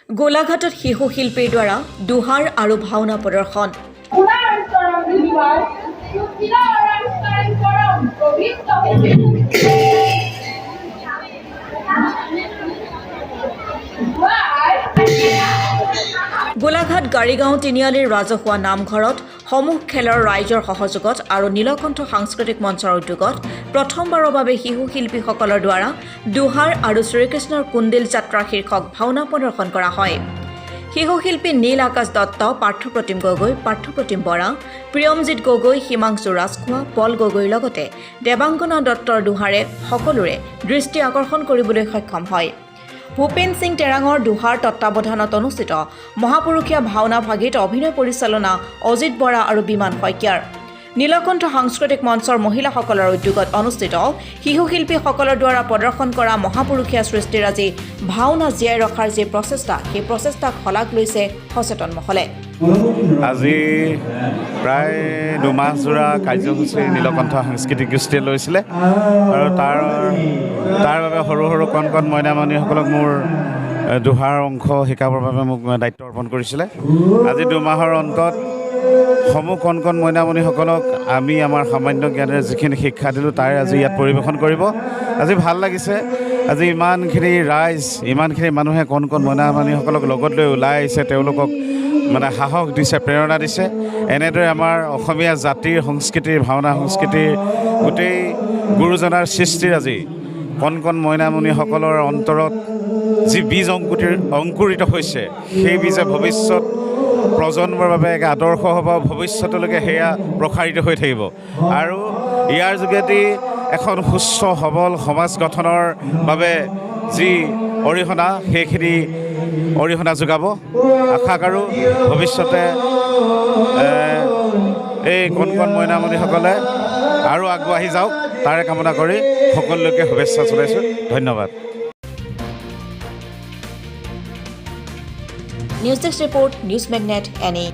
গোলাঘাটত শিশু শিল্পীৰ দ্বাৰা দোহাৰ আৰু ভাওনা প্ৰদৰ্শন। পুনৰস্তৰম দুৱাৰ সুশীলৰস্তৰম পবিত্ৰ। গোলাঘাট গাড়ীগাঁও তিনিআলিৰ ৰাজহুৱা নামঘৰত সমূহ খেলৰ ৰাইজৰ সহযোগত আৰু নীলকণ্ঠ সাংস্কৃতিক মঞ্চৰ উদ্যোগত প্ৰথমবাৰৰ বাবে শিশু শিল্পীসকলৰ দ্বাৰা দোহাৰ আৰু শ্ৰীকৃষ্ণৰ কুণ্ডিল যাত্ৰা শীৰ্ষক ভাওনা প্ৰদৰ্শন কৰা হয়। শিশু শিল্পী নীল আকাশ দত্ত, পাৰ্থপ্ৰতিম গগৈ, পাৰ্থপ্ৰতিম বৰা, প্ৰিয়মজিৎ গগৈ, হিমাংশু ৰাজখোৱা, পল গগৈৰ লগতে দেৱাংগনা দত্তৰ দোহাৰে সকলোৰে দৃষ্টি আকৰ্ষণ কৰিবলৈ সক্ষম হয়। ভূপেন সিং টেৰাঙৰ দোহাৰ তত্বাৱধানত অনুষ্ঠিত মহাপুৰুষীয়া ভাওনা ভাগিত অভিনয় পৰিচালনা অজিত বৰা আৰু বিমান শইকীয়াৰ। নীলকণ্ঠ সাংস্কৃতিক মঞ্চৰ মহিলাসকলৰ উদ্যোগত অনুষ্ঠিত শিশু শিল্পীসকলৰ দ্বাৰা প্ৰদৰ্শন কৰা মহাপুৰুষীয়া সৃষ্টিৰাজি ভাওনা জীয়াই ৰখাৰ যি প্ৰচেষ্টা, সেই প্ৰচেষ্টাক শলাগ লৈছে সচেতন মহলে। আজি প্ৰায় 2 মাহজোৰা কাৰ্যসূচী নীলকণ্ঠ সাংস্কৃতিক গোষ্ঠীয়ে লৈছিলে আৰু তাৰ বাবে সৰু সৰু কণ কণ মইনামণিসকলক মোৰ দোহাৰ অংশ শিকাবৰ বাবে মোক দায়িত্ব অৰ্পণ কৰিছিলে। আজি 2 মাহৰ অন্তত সমূহ কণ কণ মইনামণিসকলক আমি আমাৰ সামান্য জ্ঞানেৰে যিখিনি শিক্ষা দিলোঁ, তাৰে আজি ইয়াত পৰিৱেশন কৰিব। আজি ভাল লাগিছে। আজি ইমানখিনি ৰাইজ, ইমানখিনি মানুহে কণ কণ মইনামণিসকলক লগত লৈ ওলাই আহিছে, তেওঁলোকক মানে সাহস দিছে, প্ৰেৰণা দিছে। এনেদৰে আমাৰ অসমীয়া জাতিৰ সংস্কৃতিৰ, ভাওনা সংস্কৃতিৰ গোটেই গুৰুজনাৰ সৃষ্টিৰাজি কণ কণ মইনামণিসকলৰ অন্তৰত যি বীজ অংকুৰিত হৈছে, সেই বীজে ভৱিষ্যত প্ৰজন্মৰ বাবে এক আদৰ্শ হ'ব, ভৱিষ্যতলৈকে সেয়া প্ৰসাৰিত হৈ থাকিব আৰু ইয়াৰ যোগেদি এখন সুস্থ সবল সমাজ গঠনৰ বাবে যি অৰিহণা, সেইখিনি অৰিহণা যোগাব। আশা কৰোঁ ভৱিষ্যতে এই কণ কণ মইনামণিসকলে আৰু আগবাঢ়ি যাওক, তাৰে কামনা কৰি সকলোকে শুভেচ্ছা জনাইছোঁ। ধন্যবাদ। News desk report, News Magnet, NE.